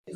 Nej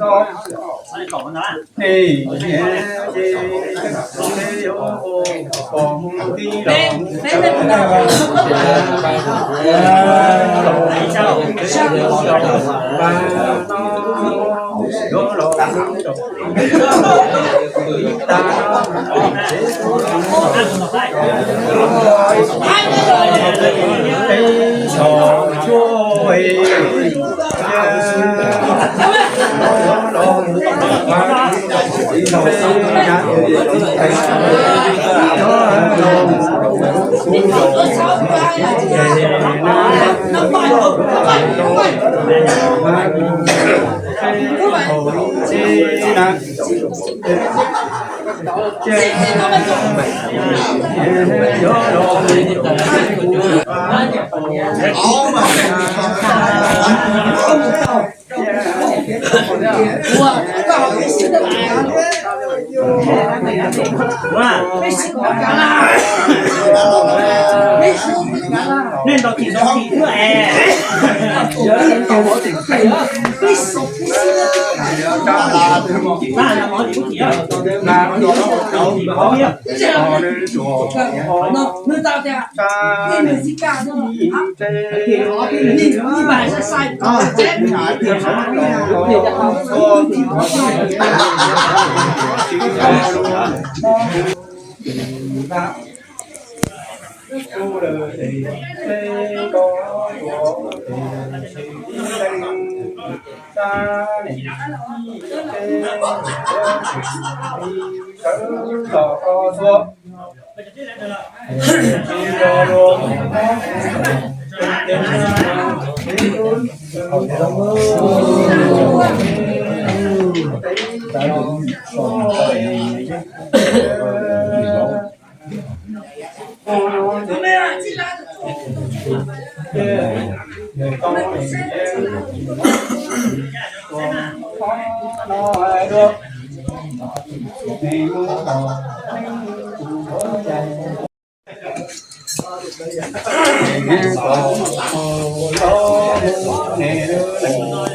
ntaus tim ntaus tim xwb es.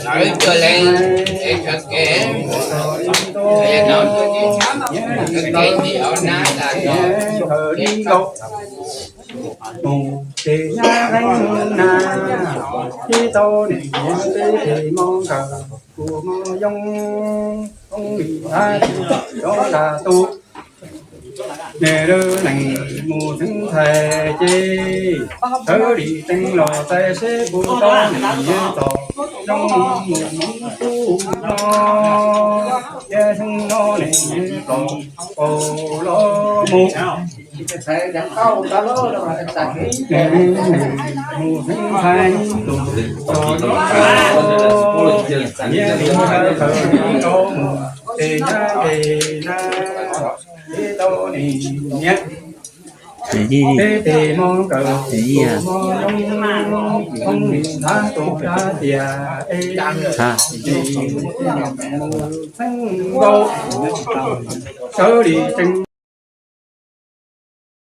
Lawv cog leej es khaws kev, no kev tim hauv nab tas no. Mus ces nyab leej na, tib tau niam txiv peb ces mo nkawm kuv mo yoov, ub li hab cov nram tus. Nws lub neej mus txheeb ntxhais ces sawv li teej los txais seb puas tau niam txom zoo mus mus pub no. Thiab xeeb no niam txom kaus los mus. Mus xeeb ntxhais tus txom nyem, thiab li hab khaws rau mus ces nyab ces na, tib tau niam niam. Peb tes mo nkawd tus mo yoov, thoob li hab tus dab tias es, xeeb nkaus sawv li teej.